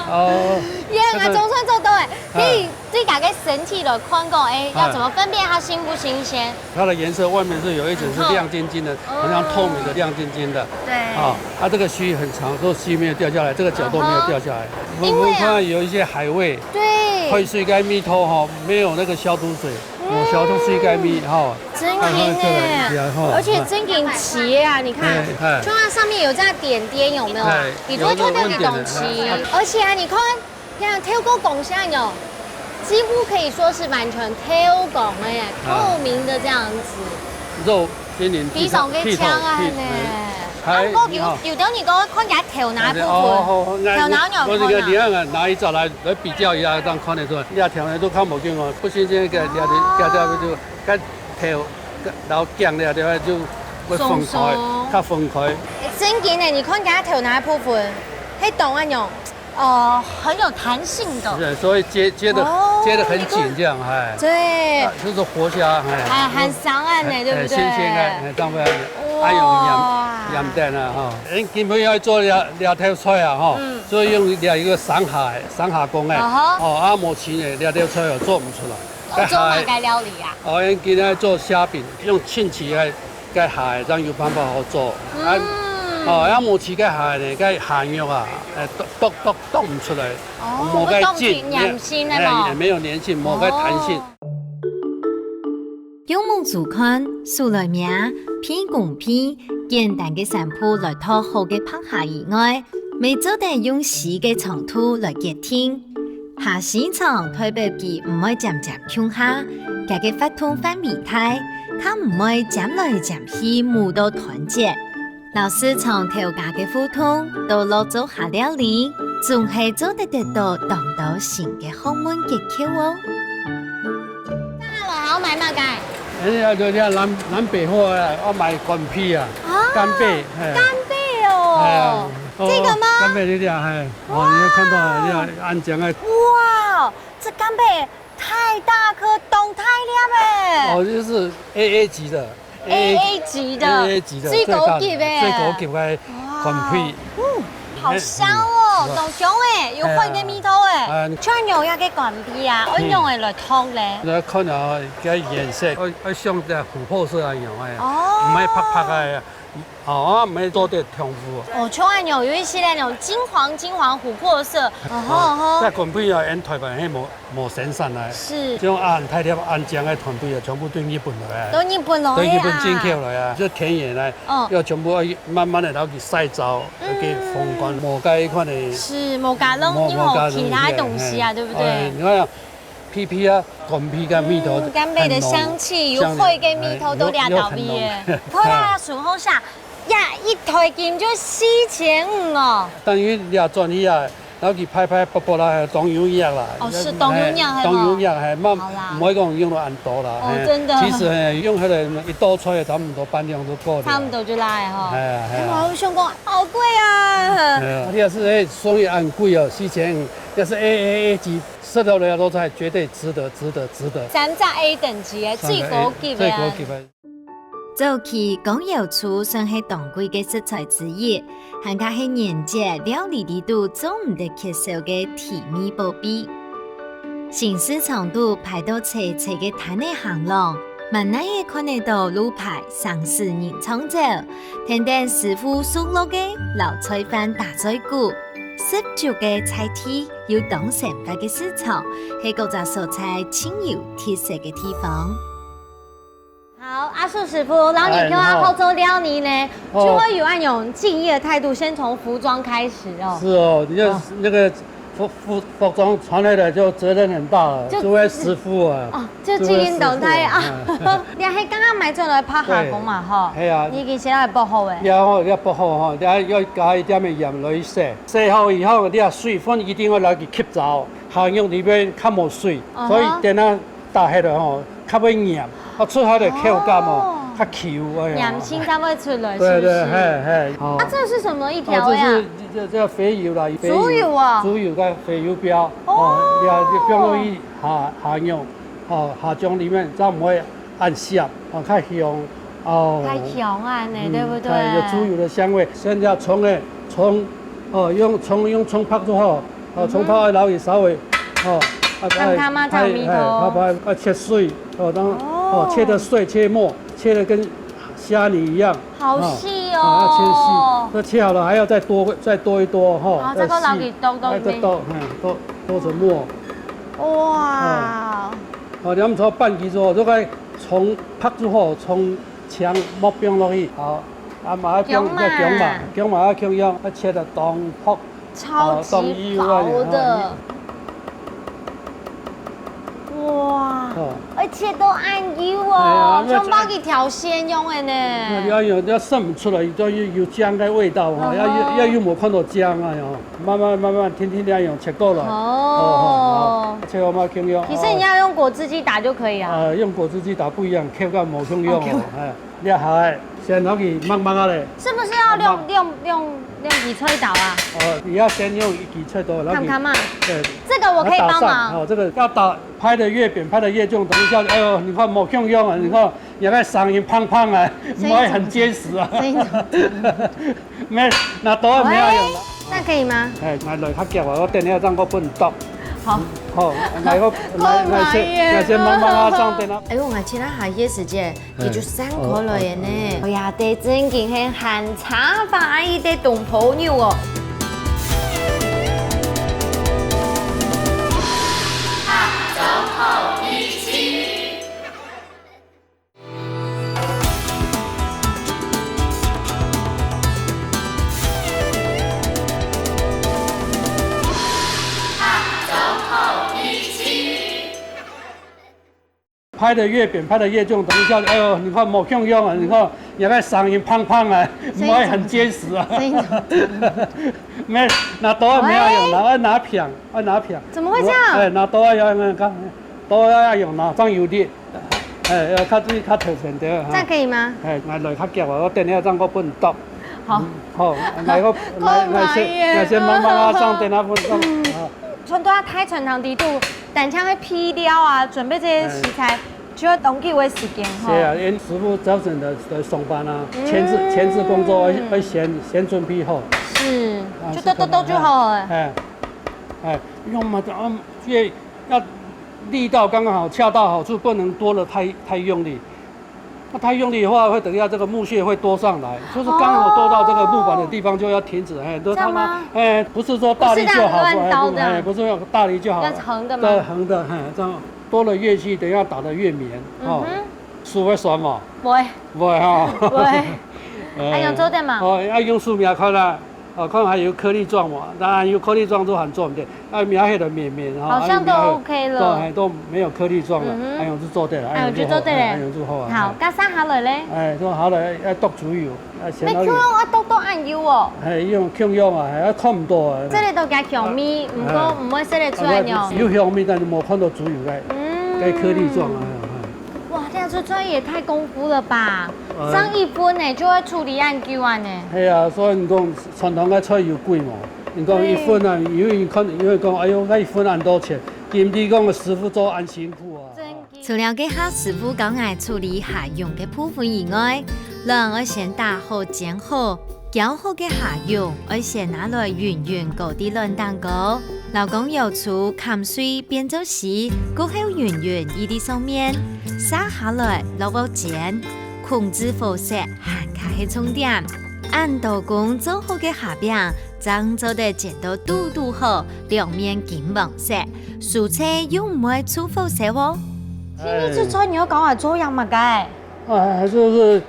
哦，耶，這個，𠊎總算做到哎，哎，可以對大家身體來看講，哎，哎，要怎麼分辨它新不新鮮？它的顏色外面是有一層是亮晶晶的，很好，好像透明的亮晶晶的，對，啊，它這個鬚很長，這個鬚沒有掉下來，這個角都沒有掉下來。嗯哼，因為啊，我們看到有一些海味，對，海水該味道哈，沒有那個消毒水。 哦，消毒水該味吼，真緊哎，而且真緊齊啊！你看，哎，哎，就它上面有這樣點點，有沒有啊？哎，你就會特別的東西，有那個點點，哎，哎。而且啊，你看，這樣透過光線哦，幾乎可以說是完全透光哎，哎，透明的這樣子。肉 非常个香啊，呢。啊，毋過有，有兜人講看起來頭那部分，哦，好，好，頭那有看啊。我這個你看啊，拿一隻來，來比較一下，正看得出來。你頭那都看無見哦，不新鮮个，這這這就該頭，然後薑了，對吧？就會分開，鬆鬆，較分開。哎，真緊呢，你看起來頭那部分，係當恁樣。 哦，很有彈性的。是，所以接，接得，哦，接得很緊這樣，哎。對。啊，就是活蝦，哎。哎，很爽啊，哎，對不對？哎，新鮮的，哎，當然，哇。哎呦，鹹，鹹蛋啊，哈。哎，今天要做這，這道菜啊，哈，嗯。所以用這一個生蝦，生蝦公，哎。啊哈。哦，啊，無錢呢，這道菜哦，做毋出來。哦，做麼个料理啊？哦，今天做蝦餅，用清蒸个 該蝦仔正有辦法好做。啊，嗯。哦，愛無鮮个蝦呢，該蝦肉啊，呃，剁，剁，剁，剁毋出來，哦，無該筋，會當筋，黏性个無？哎，也沒有黏性，無該彈性。哦。用目珠看，手來摸，鼻公鼻，簡單个三步來擇好个白蝦以外，乜做得用絲个長度來決定。蝦絲腸代表佢毋會尖尖共下，佢个活動範圍大，較毋會尖來尖去舞到斷節。摎市場頭家个互動，都落做下料理，總係做得得到當多新个學問結構哦。接下來還愛買麼个？哎呀，就這南，南北貨啊，愛買柑皮啊，啊，柑貝，嘿。柑貝哦。哎呀，哦，這個嗎？柑貝這裡啊，嘿，哦，你有看到啊，哇。這樣恁靚个。哇，這柑貝太大顆，當大粒欸。哦，就是A A級的。A A級的，A A級的，最高級的。最高級个柑皮。哇，嗯，好香哦，哎，嗯，當香欸，有血个味道欸。哎。像恁樣个柑皮啊，嗯。愛仰般來擇咧？來看啊，佢个顏色，愛，愛像這琥珀色恁樣欸，哦。毋係白白个。 哦，毋係做得重複。哦，像恁樣，有一些那種金黃金黃琥珀色。哦吼，哦吼。這柑皮啊，𫣆臺灣係無，無生產个。是。這種恁大粒恁靚个柑皮啊，全部對日本來个。對日本來个啊。對日本進口來个，這田園呢，哦。愛全部愛慢慢个摎佢曬燥，嗯。愛佢風乾，無該一款个，是，無加任何其他東西啊，無，無加任何，對不對？哎，你看啊， 皮皮啊，柑皮个味道，嗯，柑貝的香氣，有血个味道都掠到位耶。有，有，有很濃。好啦，順風下，呀，一台斤就四千五哦。等於掠轉去啊，然後佢拍拍啵啵啦，當有影啦。哦，是當有影，哎，係無？當有影，哎，嘛，好啦。毋會講用到恁多啦，哦，哎，真的。其實，哎，用下來一道菜，差不多半量都夠了。差不多就拉了吼。哎呀，哎呀。我想講，好貴啊。哎呀，你也是，哎，所以恁貴哦，四千五，也是A A A級 食落來都菜絕對值得，值得，值得。三隻A等級个，三隻A，最高級个啊。最高級个。早期江瑤柱算係當貴个食材之一，還較係年節料理裡肚做毋得缺少个提味寶貝。新市場肚排到齊齊个攤仔行廊，滿哪仔看得到路牌，生死人長走，跈等師傅熟絡个，摎菜販打嘴鼓，十足个在地 有當生活个市場，係各隻所在盡有特色个地方。好，阿樹師傅，摎你，哎，你好。好做料理呢，哦。就會有那種敬業的態度，先從服裝開始哦。是哦，你要，哦。那個服，服，服裝穿下來就責任很大了，就，就會師傅啊。哦，就經營到大啊。就會師傅啊，哎。你還剛剛買轉來拍下工嘛，對。吼？係啊。你已經先來剝好欸。然後要剝好吼，然後要加一點點鹽落去洗，洗好以後，你啊水分一定要來去吸走。 下肉裡背較無水，嗯哼。所以等下打下來吼，較會黏，啊，出下來口感哦，哦。較Q，哎呀。黏性才會出來，對，對，是不是？嘿，嘿，哦。啊，這是什麼一條呀？哦，這是，這，這肥油啦，肥油，豬油啊。豬油跟肥油標，哦。哦，你看，你放落去下，下肉，哦，下醬裡面，這樣毋會恁澀，哦，較香，哦。較香啊，呢，嗯，對不對？哎，有豬油的香味，現在蔥呢，蔥，哦，用蔥，用蔥爆之後， 哦，蔥爆愛摎佢稍微，哦，啊，看看嘛，哎，炒米飯。哎，哎，爆爆，啊，切碎，哦，當，哦。哦，切得碎，切末，切得跟蝦泥一樣。好細哦。哦，啊，切細，那切好了還要再剁，再剁一剁，哈，哦，再剁，再細，剁，剁，哎，再剁，嗯，剁，剁成末。哇。哦，哦，你們炒半支之後，這個蔥爆之後，蔥薑末放落去，好，啊，嘛愛放薑嫲，薑嫲，薑嫲愛共樣，愛切得當薄。 超級薄的。哦，當幼啊，哇，哦。而且都恁幼哦，哎呀，那像剝一條線樣的呢。那你要有，要滲出來，要有，有薑的味道哦，嗯哼。要有，要有無看到薑啊，哦，慢慢慢慢，天天那樣切過來。哦。哦，好，好，切好嘛，共樣。其實你要用果汁機打就可以了。呃，用果汁機打不一樣，口感無共樣哦，哦，共樣。哎。 這下仔，先摎佢熝熝仔咧。是不是要用，熝熝。用，用，用幾菜刀啊？哦，你要先用一支菜刀，摎佢，看看嘛。對。這個我可以幫忙。哦，這個要打，拍得越扁，拍得越重，等一下，哎喲，你看無共樣啊，你看，你那個聲音砰砰啊，聲音怎麼，毋會很結實啊。聲音怎麼，沒，拿刀也沒有用了。喂，那可以嗎？哎，來，來，較遽啊，我等一下正過分你剁。好。好，來，我，來，來，先，來，先熝熝仔，正等啊。哎喲，𠊎前兩下夜時節， 佢就散開來了呢。哎呀，這正經係還差分一息个東坡肉哦。拍得越扁，拍得越重，等一下，哎呦，你看無共樣啊，你看，你看聲音砰砰啊，聲音怎麼，不會很結實啊。聲音怎麼，沒，拿刀啊，沒有用，喂。拿，拿平，要拿平。怎麼會這樣？哎，拿刀啊，要用，刀啊，要用，拿，這樣有力。哎，要較注意，較頭前點啊。這樣可以嗎？哎，來，來，較強啊，我等一下這樣我分你剁。好。嗯，好，來，我，來，來，先，來，先慢慢啊，這樣等下分你剁。嗯。啊。 像到啊大餐廳裡肚，單淨个配料啊，準備這些食材，哎。就要當久个時間吼。係啊，因為師傅朝晨來，來上班啊，嗯。前置，前置工作要，要先，先準備好。是，啊，就剁剁剁就好了。係可能，哎，哎，用嘛，啊，這要力道剛剛好，恰到好處，不能剁得太，太用力。 那太用力的話，會等一下這個木屑會多上來，就是剛好多到這個木板的地方就要停止，哦。嘿，就它呢，這樣嗎？哎，不是說大力就好，不是這樣亂刀的啊。哎，不是用大力就好了，要橫的嗎？對，橫的，嘿，這樣多了樂器，等一下打得越綿，哦。嗯哼。手會痠嗎？不會。不會哈。不會。哎。哎，用做得嗎？哦，要用手摸看啊。 哦，看還有顆粒狀嘛，當然有顆粒狀就還做毋得，啊，摸起來綿綿哈，好像都啊，摸起來，OK了。都，哎，都沒有顆粒狀了，嗯哼。哎，用就做得了，哎，用就做得了。哎，用就好啊。好，該續下來咧？哎，續下來要剁豬油，哎，先要有。你共樣愛剁到恁幼哦。哎，用共樣啊，哎，看毋到啊。這裡都加香味，毋過哎。毋會食得出來呢。啊，有香味，但是無看到豬油个，嗯。該顆粒狀啊，哎，哎。哇，這樣做出來也太功夫了吧！哎。上一分呢，就會處理恁久啊呢。係啊，所以你講 傳統个菜有貴無？你講一份啊，對。因為你看，因為講，哎喲，該一份恁多錢，今日講个師傅做恁辛苦啊。真的。除了該下師傅教𠊎處理蝦蓉个部分以外，卵愛先打好、煎好，攪好个蝦蓉愛先拿來勻勻攪在卵頂高，摎講油醋、鹹水變做絲，過後勻勻䟘在上面，續下來落鑊煎，控制火勢還較係重點。 恁多工做好个蝦餅，正做得煎到堵堵好，兩面金黃色，酥脆又毋會臭火燒哦。今日這餐你愛教𠊎做樣麼个？哎，就是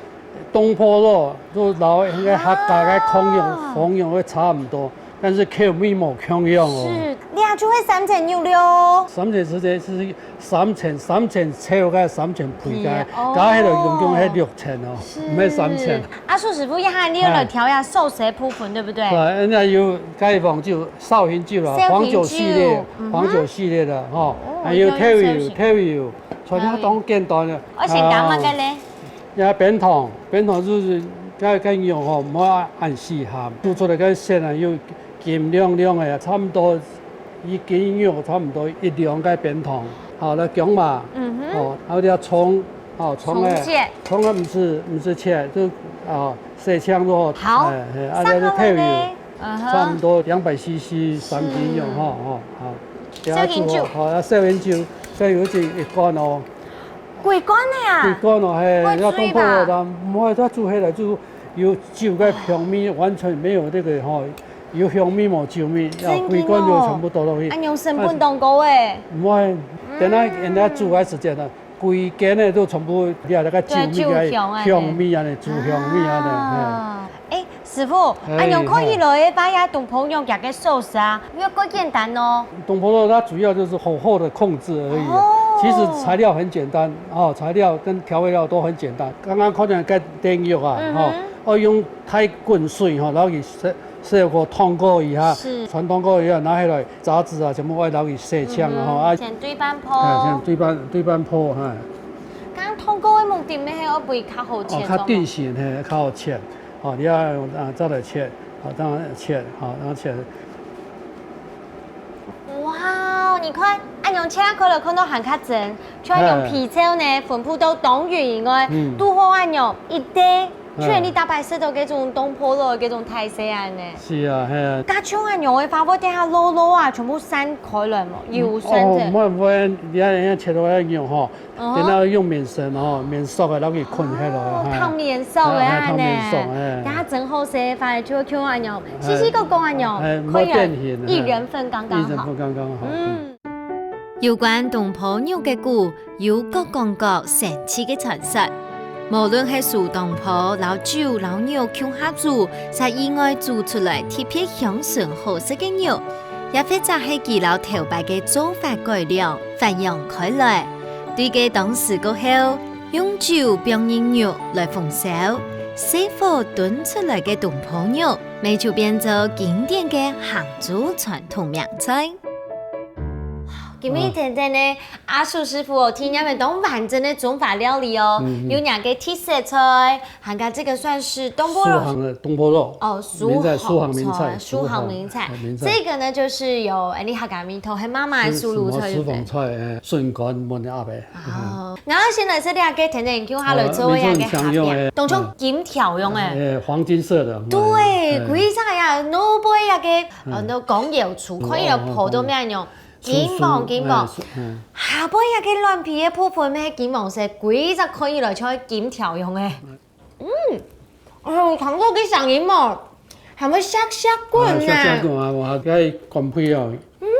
東坡肉，就摎該客家个紅肉，啊。紅肉會差毋多，但是口味無共樣哦。是，這就係三層肉了哦。三層直接係 三層，三層炒个，三層配个，係，哦。加起來總共係六層哦，是。毋係三層。啊，蘇師傅，這下你有來調一下壽司个部分，哎。對不對？對，人家有該黃酒、紹興酒啦，紹興酒，黃酒系列，嗯哼。黃酒系列的吼，哦，還有豆油，有紹興。豆油，全部當簡單的。豆油。我先加麼个咧？啊，這冰糖，冰糖就是該，該肉吼，毋好恁死鹹，煮出來个色啊，又 金亮亮个，差毋多一斤肉差毋多一兩个冰糖。好，來薑嫲，嗯哼。哦，還有這蔥，哦，蔥个，蔥切。蔥个毋使，毋使切，就，哦，洗淨就好。好，哎，哎，啊，這个豆油，上好了呢。嗯哼。差毋多兩百C C三斤肉，是。吼，吼，好。紹興酒。好，啊，紹興酒，紹興酒一罐哦。幾罐个啊？幾罐哦，嘿，會醉吧？要當泡泡的，毋會，它煮起來就有酒个香味，完全沒有那個，吼， 有香味無酒味，真个哦。啊，歸罐就全部倒落去。恁樣成本當高欸。毋會，等下，嗯。人家煮个時間呢，歸間呢都全部你看那個酒味个香味啊呢，酒香恁樣。酒香味啊呢，啊。欸，師傅，嘿，恁樣看起來个話，這東坡肉這个壽司啊，應該簡單哦。嘿。東坡肉它主要就是火候的控制而已啊。哦。其實材料很簡單，哦，材料跟調味料都很簡單。剛剛看起來該雞肉啊，嗯哼。哦，愛用大滾水吼，然後去 洗過、燙過以後，是。全燙過以後，拿起來，渣子啊，全部愛拿去洗淨啊，嗯哼，吼，啊，先對半泡。哎，先對半，對半泡，哈。剛燙過个目的，乜係愛分佢較好切，哦，較定型，嘿，較好切。哦，你要，啊，再來切，好，這樣切，好，這樣切。 哇，你看，恁樣切開來看到還較真，像恁樣皮層呢，分布到當勻以外，嗯。堵好恁樣一垤，嗯。像你逐擺食到該種東坡肉个該種大細恁呢。是啊，係啊。該像恁樣个話，會等下落落啊，全部散開來無？油散个。哦，毋會，毋會，你愛，你愛切到該樣吼，哦。等下用麵線吼，麵索个，然後去捆起來，哦，嘿。燙麵索个啊，哎，哎，燙麵索，恁呢。哎。等下蒸好勢，反而就會像恁樣，哎。細細个个恁樣，哎，可以啊，毋會變形，一人份剛剛好。一人份剛剛好，嗯。嗯。 有關東坡肉个故，有各講各、神奇个傳說。無論係酥東坡摎酒摎肉共下煮，煞意外煮出來特別香醇好食个肉，也或者係佢摎頭擺个做法改良，發揚開來。對該當時過後，用酒放入肉來烘燒，細火燉出來个東坡肉，乜就變做經典个杭州傳統名菜。今日天天呢，阿樹師傅哦，體驗个當完整个中華料理哦，有若个特色菜，還有這個算是東坡肉。書行个東坡肉。哦，書行名菜，書行名菜，書行名菜。這個呢，就是有，哎，你客家名頭，係媽媽个手路菜，對不對？私房菜，哎，筍乾燜鴨。哦，然後先來食這個甜甜圈，下來做一個蝦餅，當像金條樣哎。哎，黃金色的。對，規隻呀，外背一個，呃，那光油酥，可以了，泡到咩樣，金黃金黃。下背一個卵皮个部分，咩金黃色，規隻看起來像金條樣哎。嗯，哎呦，糖醋个聲音哦，還會削削滾呢。削削滾啊，我還該乾皮哦，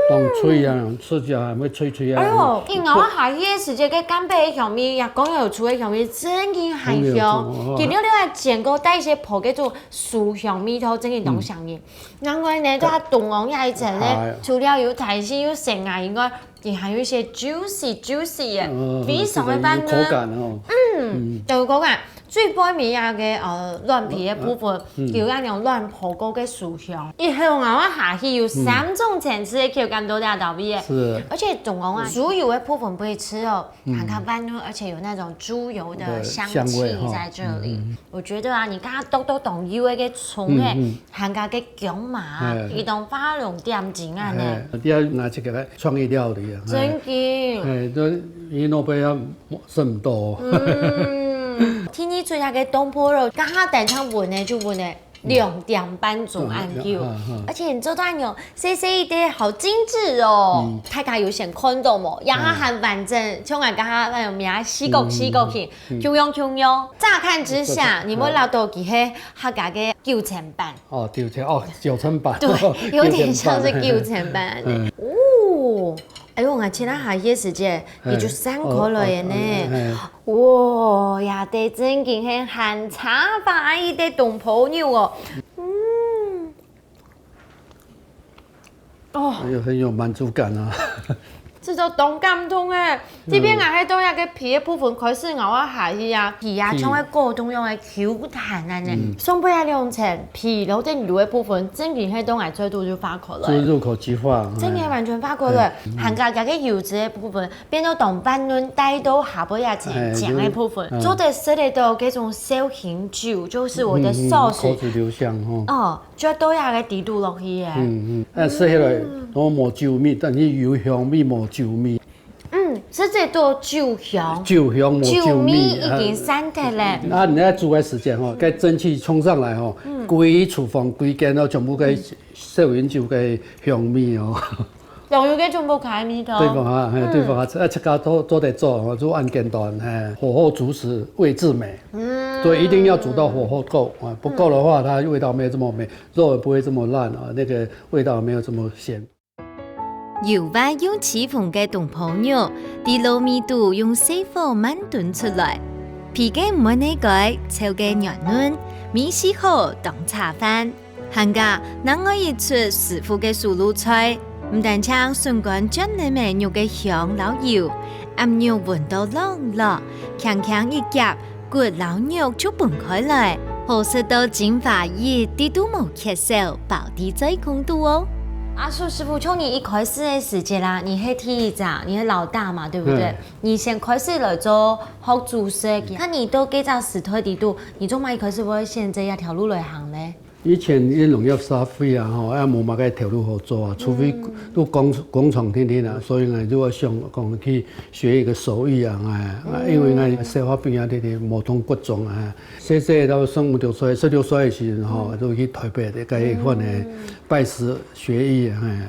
當脆啊，吃起來還會脆脆啊。哎呦，你咬下去个時節，該乾皮个香味，也光油酥个香味，真个很香。光油酥，哦。佢溜溜還煎過，帶一些泡个種酥香味道，真个當香味。另外呢，在它凍黃那一層呢，除了有彈性、有鮮啊以外， 佢還有一些juicy juicy个，非常个軟嫩，有口感哦。嗯，有口感。最背尾啊个呃卵皮个部分，有該種卵皮糕个酥香。一口咬下去有三種層次个口感都在到位个。是。而且總共啊，豬油个部分不會吃哦，還較軟嫩，而且有那種豬油的香氣在這裡。我覺得啊，你剛剛剁剁當幼个蔥欸， 還加个薑嫲，佢當畫龍點睛恁呢。哎，你愛拿這個來創意料理啊。真个。哎，這一諾貝爾這麼多。嗯，第二出來个東坡肉，剛剛等下問个就問个兩點半鐘恁久，而且你做到恁樣，細細一塊，好精緻哦。大家有先看到無？然後還完整，像𠊎剛剛那種名四角四角形，共樣共樣。乍看之下，你會想到佢係客家个九層粄。 哦，九層，哦，九層粄。對，有點像是九層粄。哦，哎喲，𠊎前兩下个時節，佢就散開來了呢。哇，這兜正經係含茶花个東坡肉哦。嗯，哦，哎喲，很有滿足感啊。 這就當感動欸！這片𠊎係對該个皮个部分開始咬啊下去啊，皮啊像个果凍樣个Q彈恁呢。上背啊兩層皮，然後這油个部分，正經係對𠊎嘴肚就化開來。這入口即化。正經完全化開來，還加該个油脂个部分，變到當軟嫩，帶到下背啊層醬个部分，做得食得到這種紹興酒，就是我的sauce。口水流香吼。哦， 就倒下个底肚落去耶。嗯嗯，啊，食起來，然後無酒味，但是有香味無酒味。嗯，這隻都酒香，酒香無酒味，酒味已經散忒了。啊，你在煮个時間吼，該蒸汽衝上來吼，歸廚房歸間都全部該紹興酒个香味哦。 總有个全部開味道。對方啊，嘿，對方啊，啊，這個做做得做，就恁簡單，嘿，火候主使味至美。嗯，所以一定要煮到火候夠啊，不夠的話，它味道沒有這麼美，肉也不會這麼爛啊，那個味道沒有這麼鮮。油滑又起紅个東坡肉，在滷味肚用細火慢燉出來，皮个毋會內改，炒个軟嫩，味緒好當茶飯。 還加另外一出師傅个手路菜，毋單淨筍乾轉了味肉个香摎油，鴨肉搵到爌爌，輕輕一夾，骨摎肉就分開來，好食到精華一滴都無缺少，包在嘴空肚哦。阿樹師傅，從你一開始个時節啦，你係第一隻，你係老大嘛，對不對？嗯。你先開始來做學煮食，那你到這隻時代裡肚，你做麼一開始會選擇這條路來行呢？ 以前因農業社會啊，吼，也無麼个頭路好做啊，除非都工工廠天天啊，所以呢，就會想講去學一個手藝啊，哎，啊，因為呢，細漢朋友天天無同國中啊，細細到生五六歲、十六歲个時陣吼，就去台北个該一份个拜師學藝啊，哎。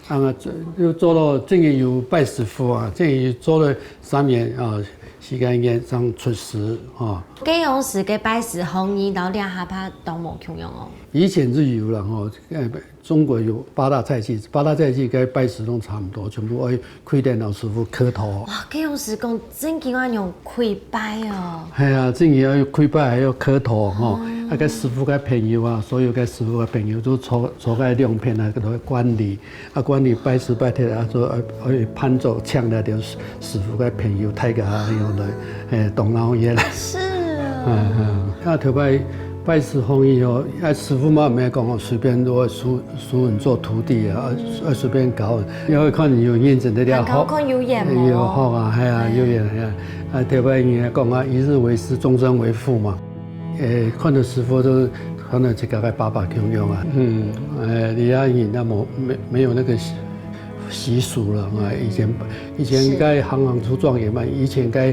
啊，就做到正經有拜師傅啊，正經做了三年啊，時間也正出師啊。該樣時个拜師學藝摎這下怕當無共樣哦。以前是有了吼，呃，中國有八大菜系，八大菜系該拜師都差不多，全部愛跪等老師傅磕頭。哇，該樣時講正經愛用跪拜哦。係啊，正經愛跪拜，還要磕頭吼。啊，該師傅个朋友啊，所有个師傅个朋友都坐，坐該兩片啊，來管理，啊，管理拜師拜鐵啊，做，呃，呃，伴奏唱那條師傅个朋友，大家啊，用來，誒，動腦筋啦。是啊。嗯，嗯。啊，頭擺拜師學藝哦，啊，師傅嘛，毋係講哦，隨便都會收，收人做徒弟啊，啊，隨便教，因為看你有認真个了，還教看有緣無？有學啊，係啊，有緣，係啊。啊，頭擺人家講啊，一日為師，終身為父嘛。 誒，看到師傅都看到自家个爸爸共樣啊。嗯，誒，這下人家無，沒，沒有那個習，習俗了啊。以前，以前是。該行行出狀元嘛，以前該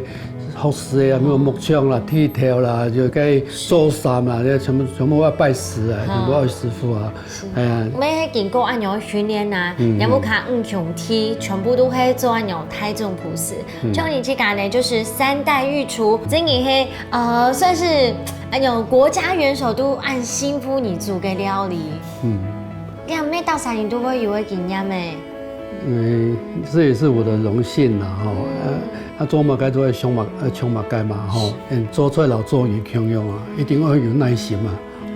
學師个啊，沒有木匠啦、剃頭啦，就該做衫啦，這全部，全部要拜師啊，全部要師傅啊。是。哎呀。𠊎兜係經過恁樣个訓練啊，嗯，也無看五兄弟，全部都係做恁樣大眾廚師。嗯。像你自家呢，就是三代御廚，真个係 呃，算是，哎喲，國家元首都恁信服你煮个料理。嗯。你還無到三年都會有个經驗誒。嗯，這也是我的榮幸啦，吼。嗯。呃，啊，做麼个都愛想麼，呃，想麼个嘛，吼。嗯，做菜摎做人共樣啊，一定愛有耐心啊，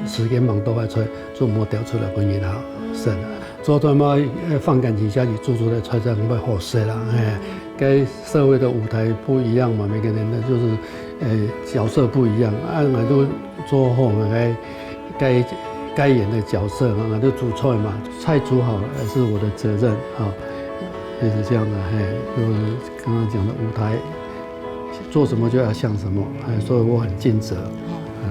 時間吂到个菜，做無掉出來分人好，嗯。係啊。 做菜嘛，呃，放感情下去，做出來菜才會好食啦，嘿。該社會的舞台不一樣嘛，每個人的就是，呃，角色不一樣。啊，𠊎都做好𠊎該，該，該演的角色，𠊎都煮菜嘛，菜煮好，呃，是我的責任，哈，就是這樣的，嘿，就是剛剛講的舞台，做什麼就要像什麼，哎，所以我很盡責。嗯。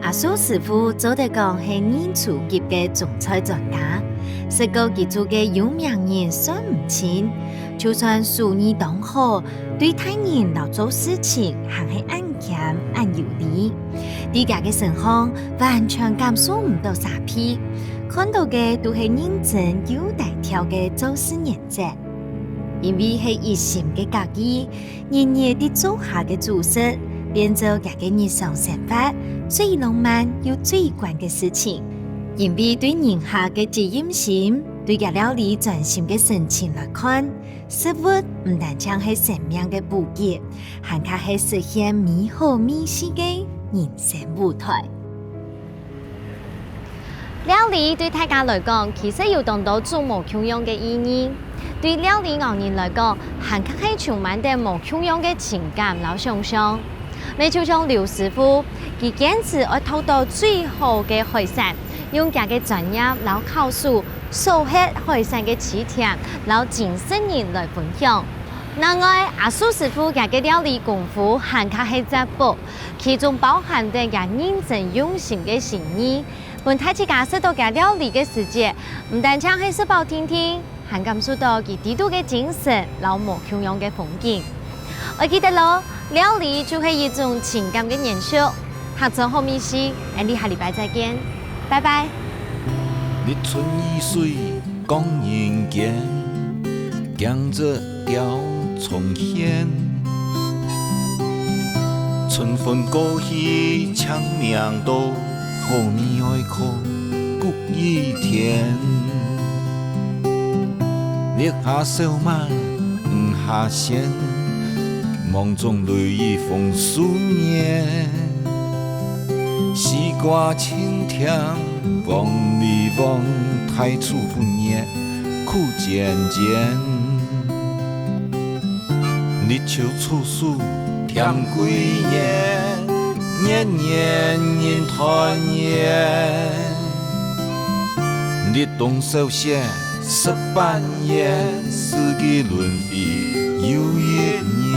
阿叔師傅做得講係二廚級个中菜專家，食過佢煮个有名人算毋清。就算手藝當好，對待人摎做事情還係恁謙恁有禮。在佢个身項完全感受毋到沙鼻，看到个都係認真又低調个做事原則。因為係一心个合意， 日日在灶下个煮食，變做佢个日常生活最浪漫又最慣个事情。因為對人客个責任心，對佢料理專心个神情來看，食物毋單淨係生命个補給，還較係實現美好味緒个人生舞台。 料理對大家來講，其實有當多種無共樣个意義。對料理𠢕人來講，還較係充滿等無共樣个情感摎想像。乜就像劉師傅，佢堅持愛擇到最好个海產，用佢个專業摎巧手，鎖核海產个鮮甜摎精神人來分享。另外，阿叔師傅佢个料理功夫還較係隻寶， 其中包含等佢認真用心个心意，分大自家食到佢料理个時節，毋單淨係食飽定定，還感受到佢底肚个精神摎無共樣个風景。愛記得咯，料理就係一種情感个延續。客庄好味緒，𠊎俚下禮拜再見，拜拜。日出而水，光陰間，驚蟄 鳥蟲喧。春分過去，清明到，好味愛靠穀雨天。綠霞笑慢，黃霞嫻，望中淚雨紅樹面。西瓜青甜，黃裡黃，大廚不熱，苦煎煎。 日照處處添桂圓，年年人團圓。立冬掃雪十八年，四季輪迴又一年。